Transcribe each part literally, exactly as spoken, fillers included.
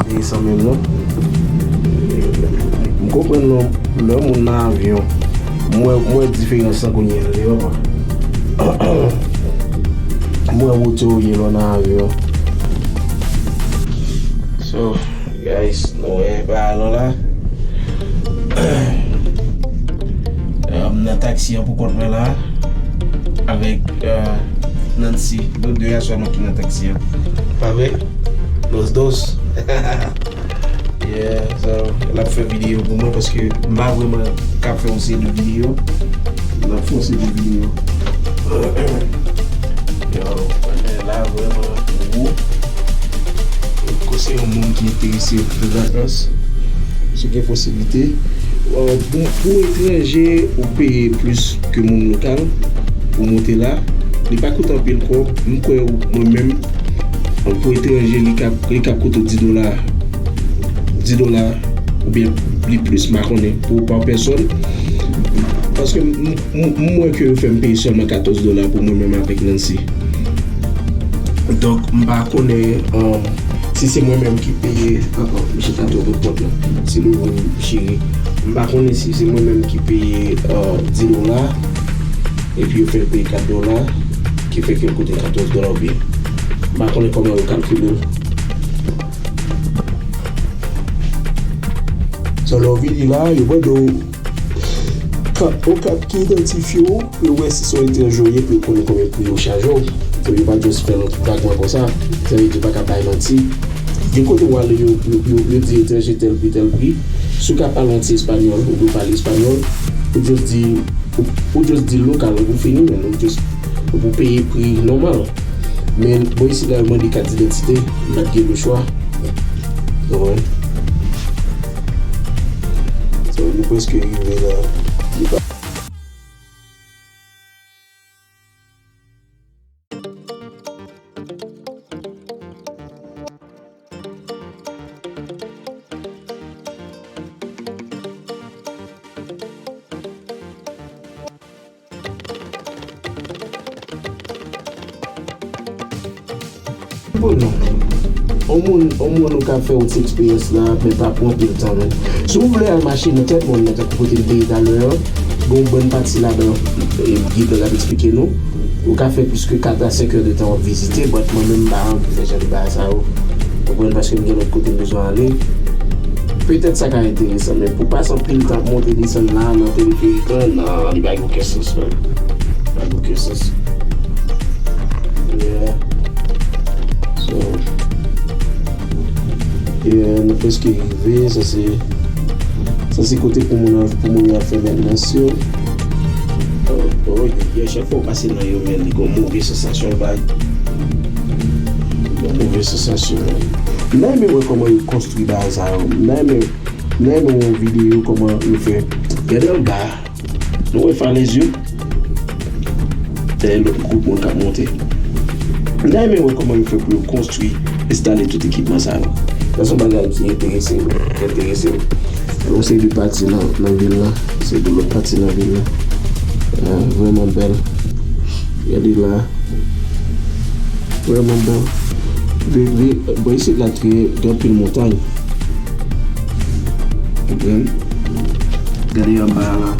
enteresan menm non. M konprann non, lè yon moun nan avyon, m wè, m wè diferans lan kounye a, li papa. M wè wote w ye lè w nan avyon. So, guys, nou wè bagay nou la. Euh, m nan taksi an pou kont mwen la. Avèk, euh, Nancy. Nou de a sèlman ki nan taksi an. Pa vre? Los dos. Yeah, so, l ap fè videyo pou mwen paske m pa vrèman ka fè yon seri de videyo. L ap fè yon seri de videyo. Yo, mwen la vrèman gwo. Kò se yon moun ki enterese nan vakans, si w gen posiblite. Euh, pou, pou etranje, ou peye plis ke moun lokal pou monte la. Li pa koute anpil kòb. M kwè ou, mwen menm, pou etranje, li ka, li ka koute w dis dola. Dis dola, oubyen li plis, m pa konnen, pou pa pèsòn. Paske m, m, m wè ke yo fè m peye sèlman katòz dola pou mwen menm avèk Nancy. Donk, m pa konnen, um, si se mwen menm ki peye, uh, uh, misye ta twò pran pòt la. Si nou vle chire. M pa konnen si se mwen menm ki peye, uh, dis dola, epi yo fè l peye kat dola, ki fè ke l koute katòz dola oubyen. M pa konnen kòman yo kalkile l. So, lè w vini la, yo mande w kat, yon kat ki idantifye w, pou yo wè si se yon etranje w ye, pou yo konnen konbyen pri yo chaje w. So, yo pa just fè l vagman konsa. Sa vle di, yo pa ka bay manti. Gen kote w ale, yo, yo, yo, yo di etranje tèl pri, tèl pri. Si w ka pale yon ti espanyòl, oubyen w pale espanyòl, ou just di, ou, ou just di lokal, ou fini, men ou just, ou pou peye pri nòmal. Men bò isit la, yo mande kat didantite, m pa t gen lechwa. Ou konprann? So, nou prèske rive la. Li pa Bon, non. On moun, on moun ou ka fè yon ti eksperyans la, men pa pran anpil tan, non. Si w vle al mache nan tèt mòn nan, tankou kote m te ye talè a, gen yon bann pati ladan, e, gid la t ap eksplike nou. Ou ka fè plis ke kat a senk è de tan w ap vizite, but mwen menm m pa anvi fè jan de bagay sa yo. Ou konprann? Paske m gen lòt kote m bezwen ale. Petèt sa ka enteresan, men pou pase anpil tan ap monte desann la, nan teleferik lan, nan, li pa gen okenn sans, man. Li pa gen okenn sans. Yeah. So, yeah, nou prèske rive, sa se, sa se kote pou moun, pou moun yo ap fè mentnans yo. Oh, oh, yeah, chak fwa w pase nan yo, men li gon move sansasyon, bay. Li gon move sansasyon, man. M ta renmen wè kòman yo konstwi bagay sa yo. M ta renmen, m ta renmen wè yon videyo kòman yo fè. Gade anba. Nou wè falèz yo. Dèyè lòt gwoup moun k ap monte. M ta renmen wè kòman yo fè pou yo konstwi, enstale tout ekipman sa yo. Sa se yon bagay ki enterese m, ki enterese m. Yon seri de pati nan, nan vil la. Se de lòt pati nan vil la. Ah, vrèman bèl. Gade la. Vrèman bèl. Vin, vin, bò isit la trè, gen anpil montay. Ou konprann? Gade anba a la.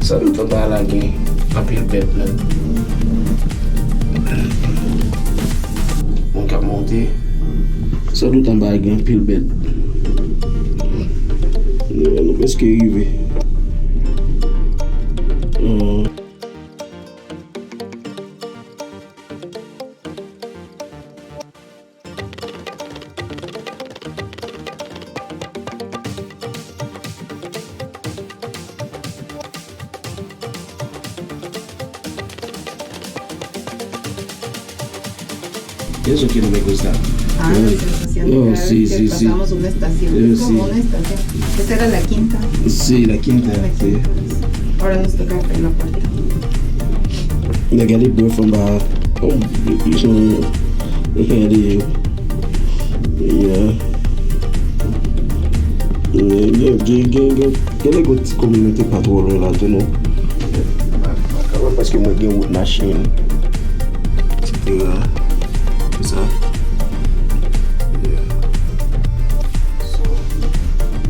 Sandout anba a la gen anpil bèt menm. Moun k ap monte. Sandout anba a gen anpil bèt. Nou, nou prèske rive. Hmm. Eso que no me gusta. Ah, la sensación de cada vez que pasamos una estación. Es como una estación. Esa era la quinta. Sí, la quinta, sí. Ahora nos toca abrir la puerta. Nèg ale bèf anba. Oh, ils sont, regardez. Yeah. Gen, gen, gen, gen, gen nèg yon ti kominote pa twò lwen la tou, non? Paske mwen gen wout machin, et cetera. Se sa. Yeah. So,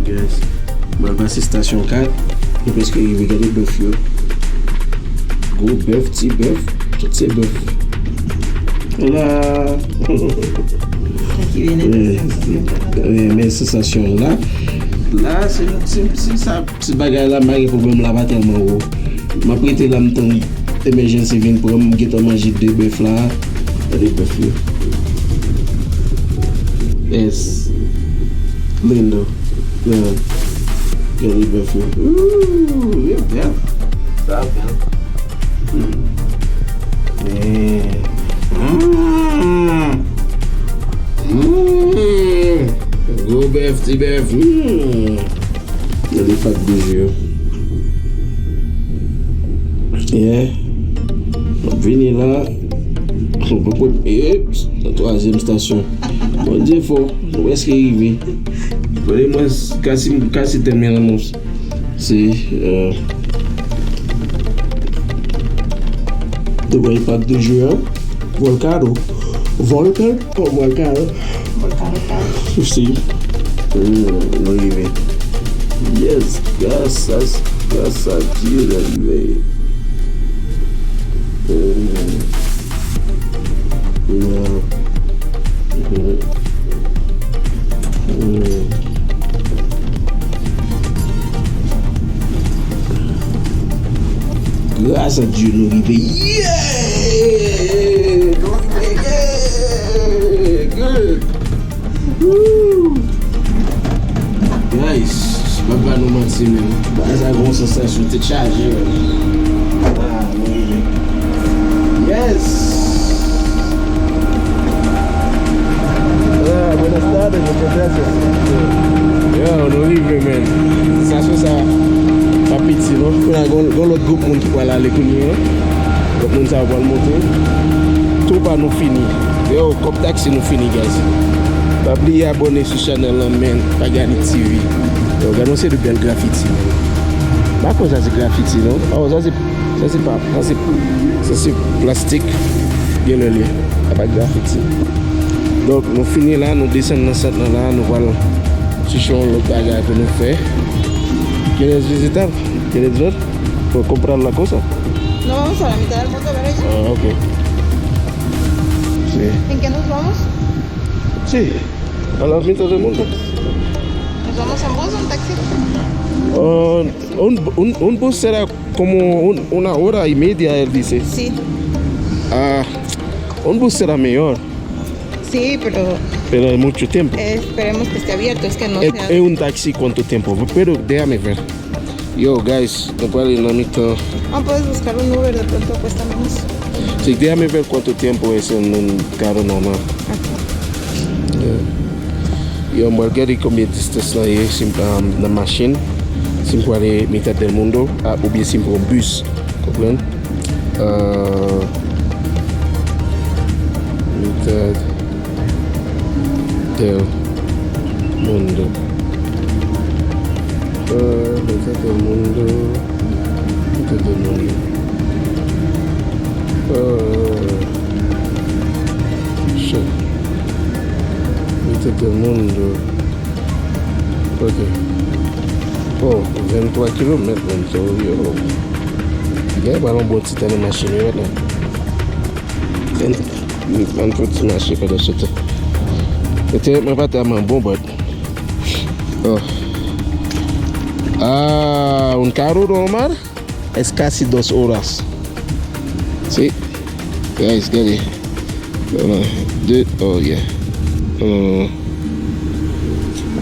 guys, mwen al pase estasyon kat. Nou prèske rive, gade bèf yo. Gwo bèf, ti bèf, tout se bèf. La. Sa ki vin enteresan. Wi, men sansasyon la. La, se, se, se sa, ti bagay la, m pa gen pwoblèm la, pa tèlman wo. M ap rete la, m tann emergency vin pran m, m gentan manje de bèf la. Gade bèf yo. Yes. Lindo. Yeah. Gade bèf yo. Ooh, yo bèl. Sa bèl. Mm. Mm. Mm. Gwo bèf, ti bèf. Mm. Gade fak bouji yo. Yeah. M ap vini la. Eps, nan twazyèm estasyon. Bondye fò, nou prèske rive. Kote mwen, kasi, kasi tèm nan mons. Se, euh, Dubai Park de Juan, Volcano. Volcan or Volcano? Volcano Park. Si. Mm, nou rive. Yes, gras a, gras a Dye, nou rive. Mm. Yeah. Mm. Mm. Gras a Dye, nou rive. Yeah! Nou rive. Yeah! Good! Woo! Guys, m ap ba nou manti, men. Bagay sa gon sansasyon, tèt chaje, men. Ah, nou rive. Yes! Ah, buenas tardes, muchas gracias. Yo, nou rive, men. Sansasyon sa pa piti, non. Kounye a, gon, gon lòt gwoup moun ki pral ale kounye a. Lòt moun sa yo pral monte. Tou pa nou fini. Yo, kòb taksi nou fini, guys. Pa bliye abòne sou chanèl lan, men. Pagani T V. Yo, gade yon seri de bèl grafiti, men. M pa kwè sa se grafiti, non. Oh, sa se, sa se pa, sa se, sa se plastik. Gen lè l ye. Sa pa grafiti. Donk, nou fini la, nou desann nan sant lan la, nou pral chèche yon lòt bagay pou nou fè. ¿Quieres visitar? ¿Quieres ver? Por comprar la cosa. No vamos a la mitad del mundo, pero ya. Ah, ok. Sí. ¿En qué nos vamos? Sí, a la mitad del mundo. ¿Nos vamos en bus o en taxi? Ah, un, un, un bus será como un, una hora y media, él dice. Sí. Ah, un bus será mejor. Sí, pero... Pero es mucho tiempo. Esperemos que esté abierto, es que no... E, sea... E un taxi cuánto tiempo? Pero déjame ver. Yo, guys, nou prale nan mitan. Ah, puedes buscar un Uber, de pronto cuesta menos. Sí, déjame ver cuánto tiempo es en un carro normal. Ok. Yeah. Yo, m pral gade konbyen distans lan ye, si m, um, nan machin, si m prale Mitad del Mundo, a, oubyen si m pran bis, konprann? Euh, Mitad del Mundo. Euh, Mitad del Mundo. Mitad del Mundo. Euh, shit. Mitad del Mundo. Ok. Oh, venntwa kilomèt, menm, so, yo. Gen balon bon ti tan nan machin yo la. Ann fè ti mache pandan se tan. Entènèt mwen pa tèlman bon, but. Oh. Ah, un carro normal es casi dos horas. Sí. Guys, gade. Uh, de, oh, yeah. Uh,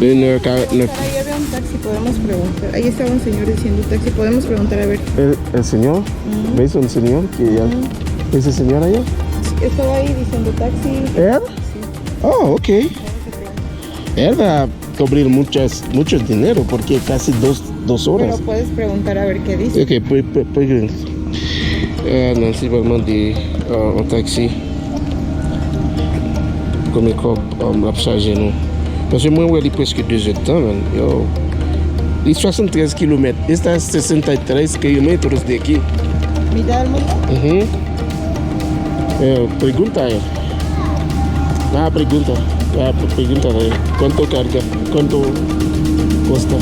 une heure quarante-neuf. Ahí había un taxi, podemos preguntar. Ahí estaba un señor diciendo taxi, podemos preguntar a ver. El, el señor, me hizo un señor que ya, ese señor allá. Estaba ahí diciendo taxi. ¿Él? Sí. Oh, ok. Él va a cobrar muchas, mucho dinero porque casi dos, dos horas. Pero puedes preguntar a ver qué dice. Ok, pues, pues, pues, eh, Nancy va mande, eh, yon taxi. Konbyen kòb, eh, l ap chaje nou? Paske mwen wè li prèske de zè tan, man. Yo. Li swasantrèz kilomèt. Esta sesenta y tres kilómetros de aquí. ¿Mitad del mundo? Mhm. Eh, pregunta, eh. Ah, pregunta. Ah, pre-, pregunta, eh. ¿Cuánto carga? ¿Cuánto cuesta?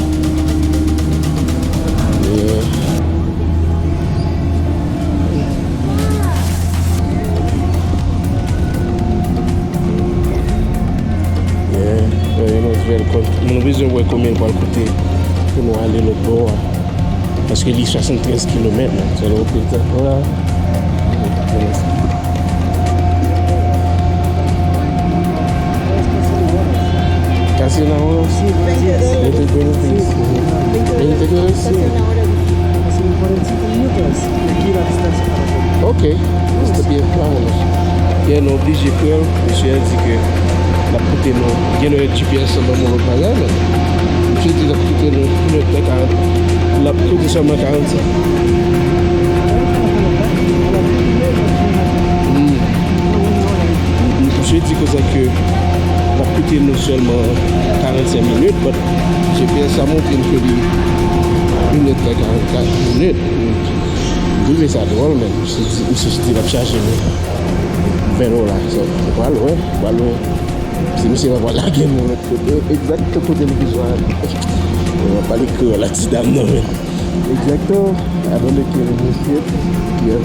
Yeah. Yeah, yeah, you know, it's very con-, nou bezwen wè konbyen l pral koute pou nou ale lòt bò a. Paske li swasantrèz kilomèt, man. Se lè w pran tan la. Casi una hora. Sí, veinte dólares. Veinte dólares. Veinte dólares, sí. Casi una hora. Son cuarenta y cinco minutos de aquí la distancia para allá. Ok, se te byen klè la. Gen nou oblije pran, misye a di ke l ap koute nou. Gen nou G P S lan ban nou lòt bagay, men misye di l ap koute nou une heure quarante. L ap koute sèlman karannsenk. Hmm. Misye di konsa ke l ap koute nou sèlman karannsenk minit, but G P S la montre m ke li une heure karannkat minit. M twouve sa dwòl, men misye di, misye di l ap chaje nou ven dola. So, nou pral wè, nou pral wè. Si misye pa pral lage nou lòt kote, egzakte kote nou bezwen ale. Mwen pale kreyòl ak ti dam nan, men. Egzakte, I don't know ki misye. Yeah.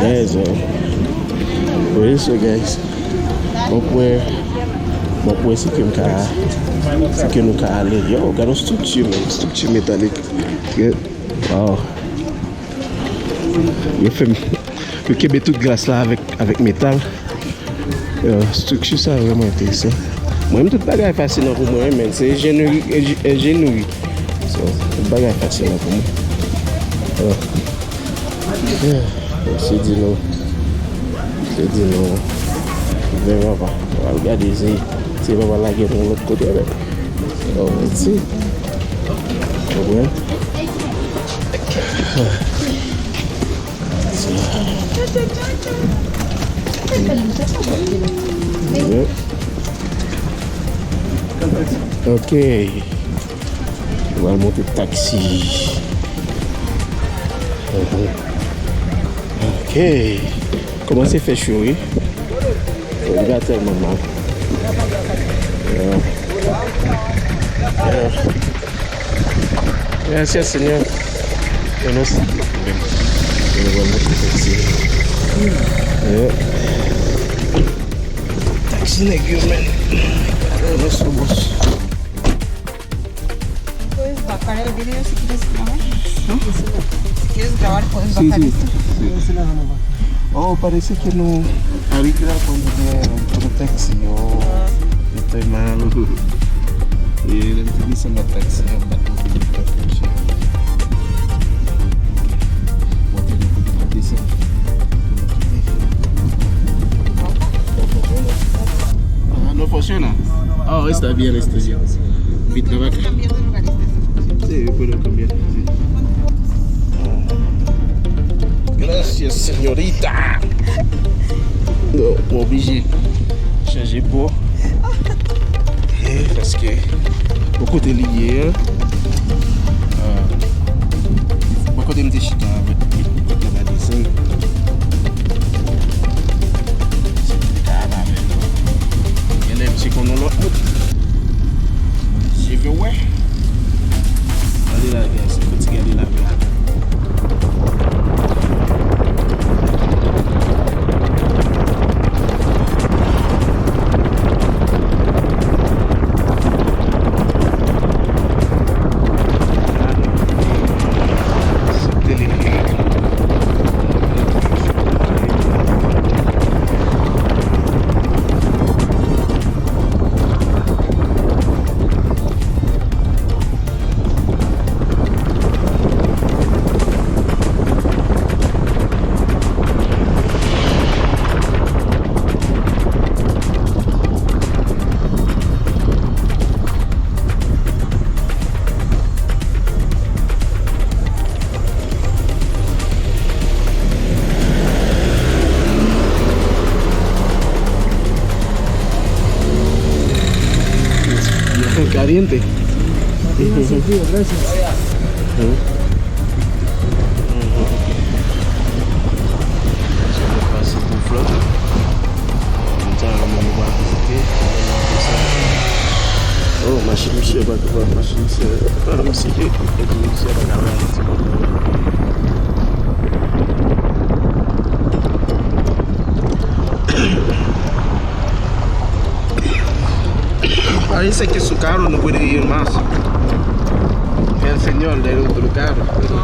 Yes, man. Wi, so guys. Bon, pou wè, bon, pou wè si ke m ka, si ke nou ka ale. Yo, gade yon strikti, man. Strikti metalik. Wow. Yo fè m, yo kenbe tout glas la avèk, avèk metal. Yo, strikti sa vrèman enteresan. Mwen menm, tout bagay fasinan pou mwen, men se enjenyeri, enje-, enjenyeri. So, tout bagay fasinan pou mwen. Yo. Yeah. Se di nou, se di nou, men papa, al gade, se, se papa lage nou lòt kote, men. Oh, se, konprann? Ok. Nou al monte taksi. Mhm. Ok. Kòmanse fè cho, wi. Li pa tèlman mal. Yeah. Yeah. Gracias, Señor. Yo, nou, yo, nou pral monte taksi. Yeah. Taksi nèg yo, men. Yo, nou sou bòs. Puedes bajar el vídeo si quieres grabar. ¿No? Si quieres grabar, puedes bajar esto. Sí, sí. Oh, parece que no. Ahorita cuando llegue otro taxi, yo estoy mal. Y él utiliza la taxi, yo, para Ah, no funciona. Oh, está bien, está bien. Vete para acá. Sí, puedo cambiar, sí. Gracias, señorita. Yo, mwen oblije chanje bò. Eh, paske bò kote li ye a, ah, bò kote m te chita a, mwen, mwen te va desann. Se pou ta al avè l. Genlè misye konn yon lòt wout. Misye vle wè. Gade la, guys, fò ti gade la, guys. Caliente. Gracias. Sa nou pase pou flòt. Moun sa yo menm yo pral vizite. Oh, machin misye pa twò, machin misye. Ah, misye. Epi misye pa ka wè yon ti moun. Parece que su carro no puede ir más. El señor del otro carro, pero